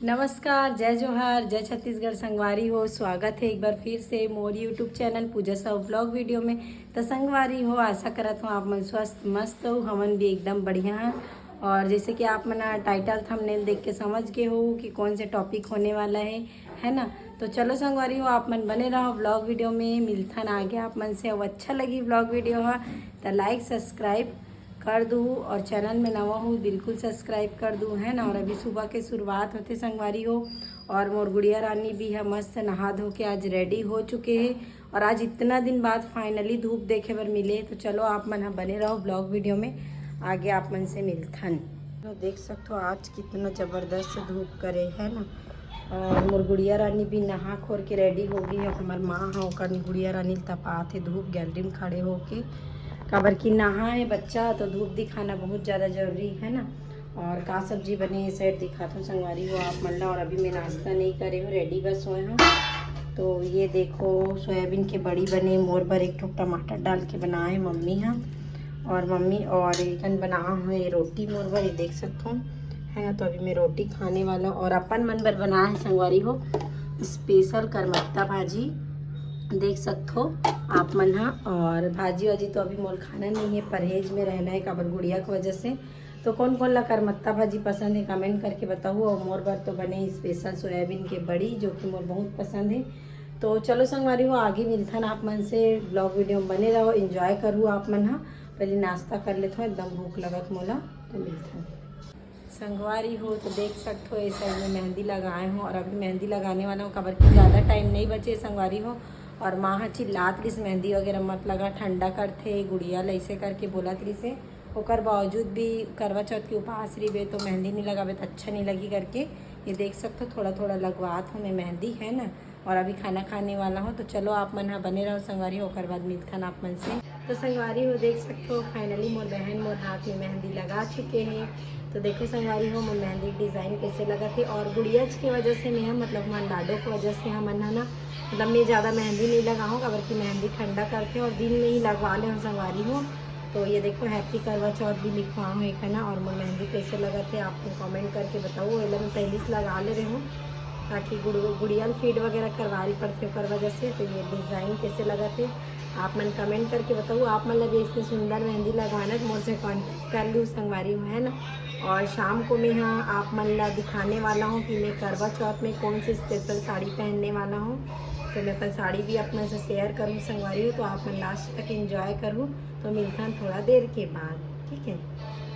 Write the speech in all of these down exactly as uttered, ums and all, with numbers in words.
नमस्कार, जय जोहार, जय छत्तीसगढ़ संगवारी हो। स्वागत है एक बार फिर से मोर YouTube चैनल पूजा साहू ब्लॉग वीडियो में। तो संगवारी हो, आशा करत हूँ आप मन स्वस्थ मस्त हो, हमन भी एकदम बढ़िया हैं। और जैसे कि आप मन टाइटल थंबनेल देख के समझ गए हो कि कौन से टॉपिक होने वाला है, है ना। तो चलो संगवारी हो, आप मन बने रहो ब्लॉग वीडियो में, मिलथन आगे आप मन से। अब अच्छा लगी ब्लॉग वीडियो हा तो लाइक सब्सक्राइब कर दू और चैनल में नवा हो बिल्कुल सब्सक्राइब कर दू, है ना। और अभी सुबह के शुरुआत होते संगवारी हो। और मोर गुड़िया रानी भी है मस्त नहा धो के आज रेडी हो चुके हैं। और आज इतना दिन बाद फाइनली धूप देखे बर मिले। तो चलो आप मन ह बने रहो ब्लॉग वीडियो में, आगे आप मन से मिलथन। तो देख सकते हो आज कितना जबरदस्त धूप करे है ना। और मोर गुड़िया रानी भी नहा खोर के रेडी हो गई है। हमार माँ ह ओकर गुड़िया रानी ल तपात है धूप गैलरी में खड़े होके, काबर कि नहा है बच्चा तो धूप दिखाना बहुत ज़्यादा जरूरी है ना। और का सब्जी बने ये साइड दिखात हूँ संगवारी हो आप मन ला। और अभी मैं नाश्ता नहीं करे हूँ, रेडी बस होए हूँ। तो ये देखो सोयाबीन के बड़ी बने, मोर बर एक ठो टमाटर डाल के बनाए मम्मी हा। और मम्मी और एकन बना हुए रोटी मोर बर, ये देख सकते हो, है ना। तो अभी मैं रोटी खाने वाला हूँ और अपन मन बर बनाए हैं संगवारी हो स्पेशल करमत्ता भाजी, देख सकते हो आप मन हा। और भाजी वाजी तो अभी मोर खाना नहीं है, परहेज में रहना है काबर गुड़िया की वजह से। तो कौन कौन ला करमत्ता भाजी पसंद है कमेंट करके बताओ। और मोर बर तो बने स्पेशल सोयाबीन के बड़ी, जो कि मोर बहुत पसंद है। तो चलो संगवारी हो, आगे मिलथन आप मन से ब्लॉग वीडियो में, बने रहो, एंजॉय करू आप मन हा। पहले नाश्ता कर लेथो, एकदम भूख लगत मोला, तो मिलथन। संगवारी हो तो देख सकते हो, ये साइड में मेहंदी लगाए हूँ और अभी मेहंदी लगाने वाला हूँ, काबर कि ज़्यादा टाइम नहीं बचे संगवारी हो। और माँ ह चिल्लात रहिस मेहंदी वगैरह मत लगा, ठंडा करथे गुड़िया ल, ऐसे करके बोलत रहिस हे। ओकर बावजूद भी करवा चौथ के उपास रहिबे तो मेहंदी नहीं लगाबे तो अच्छा नहीं लगी करके। ये देख सकते हो, थोड़ा थोड़ा लगवात हूँ मैं मेहंदी, है ना। और अभी खाना खाने वाला हूँ, तो चलो आप मन ह बने रहो संगवारी हो, ओकर बाद मिलथन आप मन से। तो संगवारी हो देख सकते हो, फाइनली मोर बहन मोर हाथ में मेहंदी लगा चुके हैं। तो देखो संगवारी हो, मोर मेहंदी डिज़ाइन कैसे लगत हे। और गुड़िया के वजह से मैं, मतलब हमारे लाडो की वजह से हमन ह ना, मतलब मैं ज़्यादा मेहंदी नहीं लगाऊँ, काबर कि मेहंदी ठंडा करथे और दिन में ही लगवा ले संगवारी हो। तो ये देखो, हैप्पी करवा चौथ भी लिखवा हूँ एक, है ना। और मोर मेहंदी कैसे लगत हे, आप मन कमेंट करके बताओ। एला मैं पहले से लगा ले रहे हूँ, ताकि गुड़ गुड़िया ल फीड वगैरह करवा रही पड़थे ओकर वजह से। तो ये डिज़ाइन कैसे लगत हे, आप मन कमेंट करके बताओ। आप मन ला भी इतने सुंदर मेहंदी लगवाना है तो मोर से कॉन्टैक्ट कर लूँ संगवारी हो, है ना। और शाम को मैं हाँ आप मन ला दिखाने वाला हूँ कि मैं करवा चौथ में कौन सी स्पेशल साड़ी पहनने वाला हूँ। तो मैं अपन साड़ी भी आप मन से शेयर करूँ संगवारी हो, तो आप मन लास्ट तक एंजॉय करूँ। तो मिलथन थोड़ा देर के बाद, ठीक है।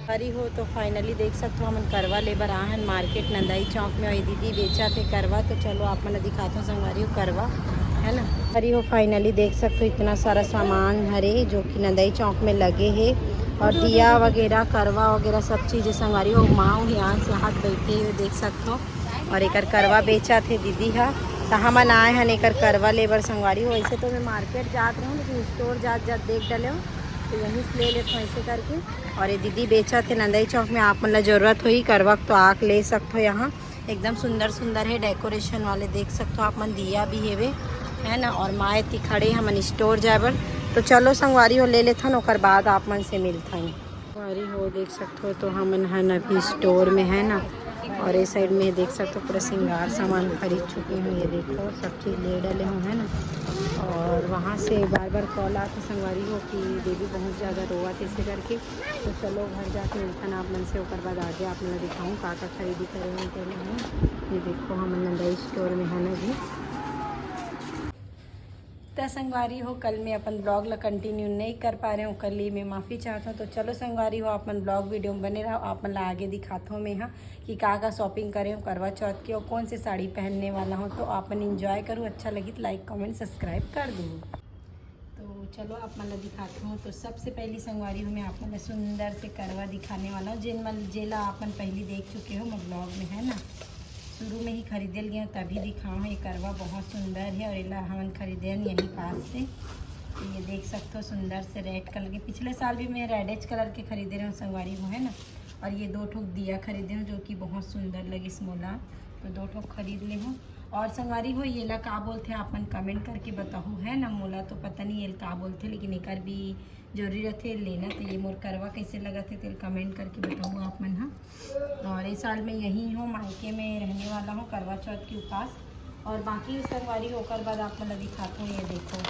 अरे हो तो फाइनली देख सकते हो, हमन करवा ले बर आ हन मार्केट नंदई चौक में। और ये दीदी बेचत हे करवा, तो चलो आप मन ला दिखात हूँ संगवारी हो करवा, है ना। अरे हो फाइनली देख सकते हो, इतना सारा सामान हरे जो कि नंदई चौक में लगे हे। और दिया वगैरह, करवा वगैरह सब चीज़ संगवारी हो, माँ यहाँ से हाथ बैठे हुए देख सकते हो। और एकर करवा बेचत हे दीदी हा, तो हमन आए हन एकर करवा ले बर संगवारी हो। वैसे तो मैं मार्केट जात रहूँ, लेकिन स्टोर जात जात देख डले हूँ, तो यहीं से ले लेते हैं ऐसे करके। और ये दीदी बेचत हे नंदई चौक में, आप मन ला जरूरत होही करवा के तो आके ले सकते हो यहाँ। एकदम सुंदर सुंदर है डेकोरेशन वाले, देख सकते हो आप मन, दिया भी हेवे, है ना। और माँ एती खड़े हमन स्टोर जाए बर। तो चलो संगवारी हो, ले लेथन, ओकर बाद आप मन से मिलथन। संगवारी हो देख सकते हो, तो हमन हन अभी स्टोर में, है ना। और इस साइड में देख सकते हो पूरा श्रृंगार सामान खरीद चुके हूँ। ये देखो सब चीज़ ले डले हूँ, है ना। और वहाँ से बार बार कॉल आते संगवारी हो कि बेबी बहुत ज़्यादा रोवत हे, ऐसे करके। तो चलो घर जाके मिलथन आप मन से, ओकर बाद आगे आप मन ला दिखाऊँ का का खरीदी करे हूँ तेने, है ना। ये देखो हमन नंदई स्टोर में है ना जी। त संगवारी हो, कल मैं अपन ब्लॉग ला कंटिन्यू नहीं कर पा रहे हूँ, ओकर लिए मैं माफ़ी चाहता हूँ। तो चलो संगवारी हो, अपन ब्लॉग वीडियो में बने रहो, आप मन ला आगे दिखात हूँ मैं यहाँ कि का का शॉपिंग करे हूँ करवा चौथ के और कौन से साड़ी पहनने वाला हूँ। तो आप मन एंजॉय करूँ, अच्छा लगी तो लाइक कमेंट सब्सक्राइब कर दो। तो चलो आप मन ला दिखात हूँ। तो सबसे पहली संगवारी हो, मैं आप मन ला सुंदर से करवा दिखाने वाला हूँ, जिन मन जेला आप मन पहली देख चुके हो मोर ब्लॉग में, है ना। शुरू में ही खरीदे ल गए हूँ, तभी दिखाओ। ये करवा बहुत सुंदर है और एला हमन खरीदे हन यहीं पास से। तो ये देख सकते हो सुंदर से रेड कलर के, पिछले साल भी मैं रेडेज कलर के खरीदे रहे हूँ संगवारी हो, है ना। और ये दो ठोक दिया खरीदे हूँ, जो कि बहुत सुंदर लगिस मोला, तो दो ठोक खरीद ले हूँ। और संगवारी हो, ये ला का बोलथे, आप मन कमेंट करके बताहू, है ना। मोला तो पता नहीं ये ला का बोलथे, लेकिन एकर भी जरूरी रहथे लेना। तो ये मोर करवा कैसे लगत हे, तेल कमेंट करके बताहू आप मन हा। और इस साल मैं यहीं हूँ, मायके में रहने वाला हूँ करवा चौथ के उपास। और बाकी संगवारी हो, ओकर बाद आप मन ला दिखात हूँ। ये देखो,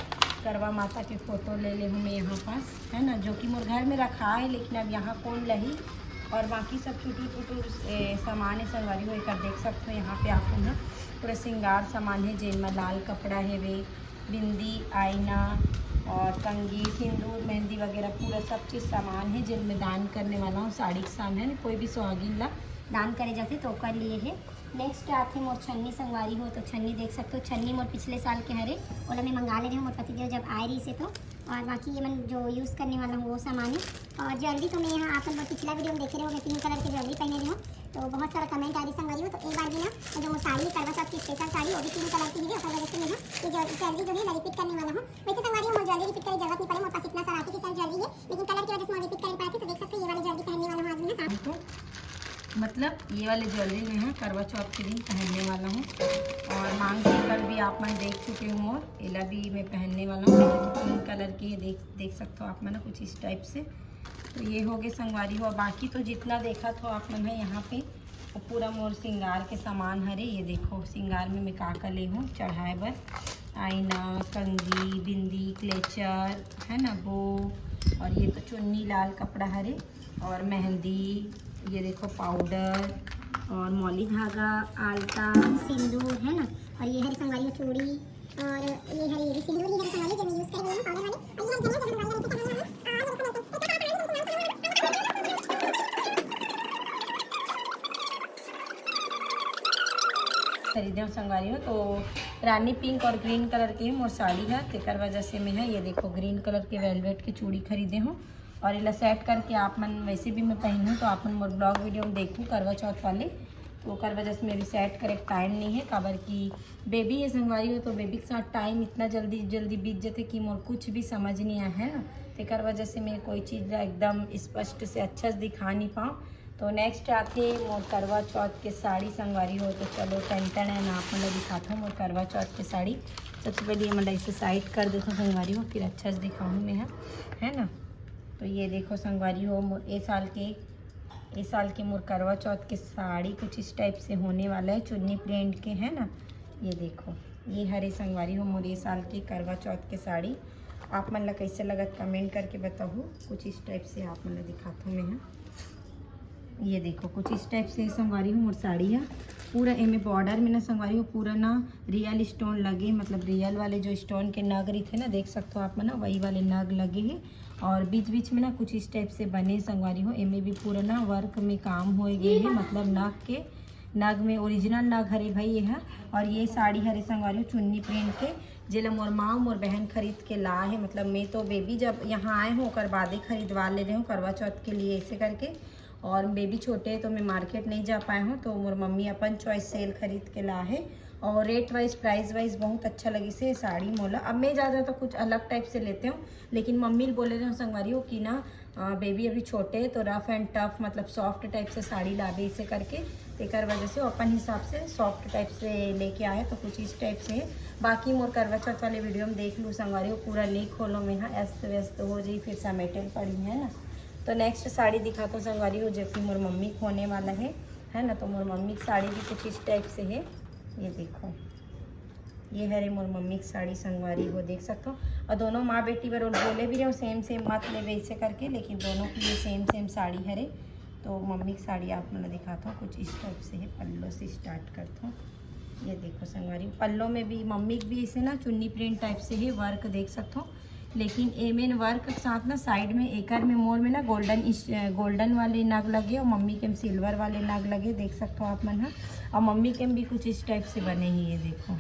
करवा माता के फोटो ले ले हूँ मैं यहाँ पास, है ना, जो कि मोर घर में रखा है, लेकिन अब यहाँ कौन लही। और बाकी सब चुटुर पुटुर, ए, सामान है संगवारी हो, एकर देख सकते हो। यहाँ पे आप मन ह पूरा श्रृंगार सामान है, जेन में लाल कपड़ा हेवे, बिंदी, आईना और कंघी, सिंदूर, मेहंदी वगैरह पूरा सब चीज़ सामान है, जेन में दान करने वाला हूँ। साड़ी के सामान है, कोई भी सुहागिन ला दान करे जाथे तो ओकर लिए है। नेक्स्ट आथे मोर छन्नी संगवारी हो, तो छन्नी देख सकते हो, छन्नी मोर पिछले साल के हरे, ओला मैं मंगा ले रहे हूँ मोर पतिदेव जब आए रही से तो। और बाकी ये मन जो यूज़ करने वाला हूँ वो सामान है। और ज्वेलरी तो मैं यहाँ आप मन पिछला वीडियो में देखे रहे हो, मैं पिंक कलर के ज्वेलरी पहने रही हूँ। तो बहुत सारा कमेंट आ रही संगवारी हो, तो एक बार भी ना जो मोर साड़ी है करवा चौथ की स्पेशल साड़ी, वो भी पिंक कलर की है, ओकर वजह से मैं ना ये ज्वेलरी जो है ना रिपीट करने वाला हूँ। वैसे संगवारी हो, मोर ज्वेलरी रिपीट करे जरूरत नहीं पड़े, मोर पास इतना सारा आर्टिफिशियल ज्वेलरी है, लेकिन कलर की वजह से मोर रिपीट करे पड़े, तो देख सकते हो ये वाली ज्वेलरी पहनने वाला हूँ आज मैं। हाँ, तो मतलब ये वाले ज्वेलरी मैं हाँ करवा चौथ के दिन पहनने वाला हूँ। और मांग टीका भी आप मन देख चुके हो मोर, एला भी मैं पहनने वाला हूँ। पिंक कलर की है, देख देख सकते हो आप मन कुछ इस टाइप से। तो ये हो गए संगवारी हो। बाकी तो जितना देखा थो आप मन है यहाँ पे, वो पूरा मोर श्रृंगार के सामान हरे। ये देखो, श्रृंगार में मैं का का ले हूँ चढ़ाए बर, आईना, कंघी, बिंदी, क्लेचर, है ना, बो, और ये तो चुन्नी लाल कपड़ा हरे, और मेहंदी, ये देखो पाउडर, और मौली धागा, आलता, सिंदूर, है ना, और ये हरी संगवारी हो चूड़ी, और ये हरी, ये सिंदूर ही हरी संगवारी जो मैं यूज़ कर रही हूँ पाउडर वाली। और ये हरी जगह जगह वाला जैसे पहनना है। खरीदे हूँ संगवारी हो, तो रानी पिंक और ग्रीन कलर के ही मोर साड़ी है, तेकर वजह से मैं है, ये देखो, ग्रीन कलर के वेलवेट की चूड़ी खरीदे हूँ। और एला सेट करके आप मन, वैसे भी मैं पहनूँ तो आप मन मोर ब्लॉग वीडियो में देखू करवा चौथ वाले, तो ओकर वजह से मेरी सेट करे के टाइम नहीं है, काबर कि बेबी है संगवारी हो, तो बेबी के साथ टाइम इतना जल्दी जल्दी बीत जाते कि मोर कुछ भी समझ नहीं आया है ना, तेकर वजह से मैं कोई चीज़ ला एकदम स्पष्ट से अच्छा से दिखा नहीं पाऊँ। तो नेक्स्ट आथे मोर करवा चौथ के साड़ी संगवारी हो, तो चलो टन टन है ना, आप मन ला दिखाता हूँ मोर करवा चौथ के साड़ी। सबसे पहले ये मन ला इसे साइड कर देता हूँ संगवारी हो, फिर अच्छा से दिखाऊँ मैं, हाँ, है ना। तो ये देखो संगवारी हो, मोर ए साल के, ए साल के मोर करवा चौथ के साड़ी कुछ इस टाइप से होने वाला है, चुन्नी प्रिंट के, है ना। ये देखो, ये हरे संगवारी हो मोर ए साल के करवा चौथ के साड़ी। आप मन ला कैसे लगत कमेंट करके बताहू। कुछ इस टाइप से आप मन ला दिखाता हूँ मैं, हाँ। ये देखो, कुछ इस टाइप से संगवारी हो मोर साड़ी है। पूरा एमे बॉर्डर में ना संगवारी हो, पूरा ना रियल स्टोन लगे, मतलब रियल वाले जो स्टोन के नग रहिथे ना, देख सकते हो आप मन ना, वही वाले नग लगे है। और बीच बीच में ना कुछ इस टाइप से बने संगवारी हो, एमे भी पूरा ना वर्क में काम होए गए है, मतलब नग के, नग में ओरिजिनल नग हरे भाई ये है। और ये साड़ी हरे संगवारी हो चुन्नी प्रिंट के, जेला मोर माँ मोर बहन खरीद के ला है, मतलब मैं तो बेबी जब यहाँ आए हूँ ओकर बादे खरीदवा ले रहे हूँ करवा चौथ के लिए, ऐसे करके। और बेबी छोटे है तो मैं मार्केट नहीं जा पाए हूँ, तो मोर मम्मी अपन चॉइस सेल खरीद के ला है। और रेट वाइज, प्राइस वाइज बहुत अच्छा लगिस हे साड़ी मोला। अब मैं ज़्यादा तो कुछ अलग टाइप से लेते हूँ, लेकिन मम्मी बोले रहे संगवारी हो कि ना, अ, बेबी अभी छोटे है तो रफ एंड टफ, मतलब सॉफ्ट टाइप से साड़ी लाबे इसे करके, तेकर वजह से वो अपन हिसाब से सॉफ्ट टाइप से लेके आए, तो कुछ इस टाइप से है। बाकी मोर करवा चौथ वाले वीडियो में देख लू संगवारी हो, पूरा नहीं खोलो मैं, हाँ, अस्त व्यस्त हो जाई, फिर समेटे ल पड़ी है ना। तो नेक्स्ट साड़ी दिखाता हूँ संगवारी हो, जो कि मोर मम्मी के होने वाला है, है ना। तो मोर मम्मी की साड़ी भी कुछ इस टाइप से है, ये देखो, ये हरे मोर मम्मी की साड़ी संगवारी हो, देख सकते हो। और दोनों माँ बेटी बर बोले भी रहे सेम सेम मत लेबे ऐसे करके, लेकिन दोनों की ये सेम सेम साड़ी हरे। तो मम्मी की साड़ी आप मन ला दिखाता हूँ, कुछ इस टाइप से है, पल्लो से स्टार्ट करता हूँ। ये देखो संगवारी, पल्लो में भी मम्मी के भी ऐसे ना चुन्नी प्रिंट टाइप से है, वर्क देख सकते हो, लेकिन एमेन वर्क के साथ ना साइड में एकर में मोर में ना गोल्डन इस-, अ, गोल्डन वाले नग लगे और मम्मी के में सिल्वर वाले नग लगे, देख सकते हो आप मन ह। और मम्मी के में भी कुछ इस टाइप से बने ही, ये देखो।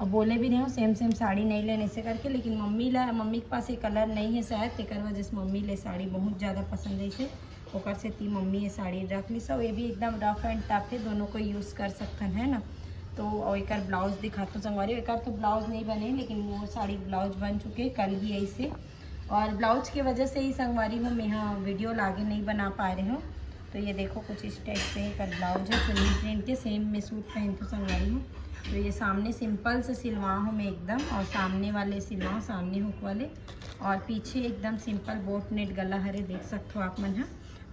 अब बोले भी रहे हो सेम सेम साड़ी नहीं लेने से करके, लेकिन मम्मी ला, मम्मी के पास ये कलर नहीं है शायद, तेकर वजह से मम्मी ले साड़ी बहुत ज़्यादा पसंद है इसे, ओकर सेती मम्मी ये साड़ी रख ली। सब ये भी एकदम रफ एंड टफ है, दोनों को यूज़ कर सकथन, है ना। तो और एकर ब्लाउज दिखाता हूँ संगवारी, एकर तो ब्लाउज नहीं बने, लेकिन वो साड़ी ब्लाउज बन चुके कल ही ऐसे। और ब्लाउज के वजह से ही संगवारी हो मैं यहाँ वीडियो लागे नहीं बना पा रहे हूँ। तो ये देखो, कुछ इस टाइप से एकर ब्लाउज है, चुन्नी प्रिंट के, सेम में सूट पहनथों संगवारी हो। तो ये सामने सिंपल से सिलवा हूँ मैं एकदम, और सामने वाले सिलवा हूँ, सामने हुक वाले, और पीछे एकदम सिंपल बोट नेट गला हरे, देख सकथो आप मन ह।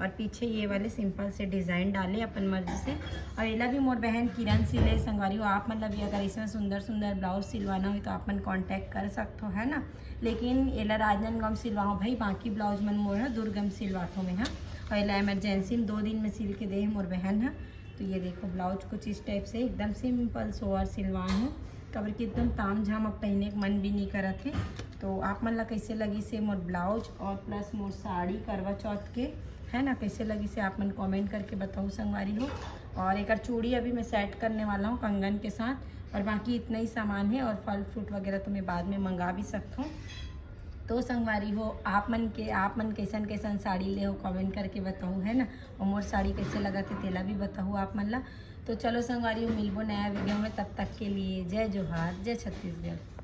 और पीछे ये वाले सिंपल से डिजाइन डाले अपन मर्जी से। और एला भी मोर बहन किरण सिले संगवारी हो, आप मन ला भी अगर ऐसे सुंदर सुंदर ब्लाउज सिलवाना हो तो आप मन कॉन्टैक्ट कर सकथो, है ना। लेकिन एला राजनांदगांव सिलवाओ भाई, बाकी ब्लाउज मन मोर ह दुर्ग म सिलवाथों मैं ह। और एला इमरजेंसी में दो दिन में सिल के दे हे मोर बहन ह। तो ये देखो, ब्लाउज कुछ इस टाइप से एकदम सिंपल सोवर सिलवाए हूँ, काबर कि एकदम ताम झाम अब पहने के मन भी नहीं करत है। तो आप मन ला कैसे लगिस हे मोर ब्लाउज और प्लस मोर साड़ी करवा चौथ के, है ना, कैसे लगिस हे आप मन कमेंट करके बताओ संगवारी हो। और एकर चूड़ी अभी मैं सेट करने वाला हूँ कंगन के साथ, और बाकी इतना ही सामान है, और फल फ्रूट वगैरह तो मैं बाद में मंगा भी सकता हूँ। तो संगवारी हो, आप मन के, आप मन कैसन कैसन साड़ी ले हो, कमेंट करके बताओ, है ना, और मोर साड़ी कैसे लगत हे तेला भी बताओ आप मन ला। तो चलो संगवारी हो, मिलबो नया वीडियो में, तब तक के लिए जय जोहार, जय छत्तीसगढ़।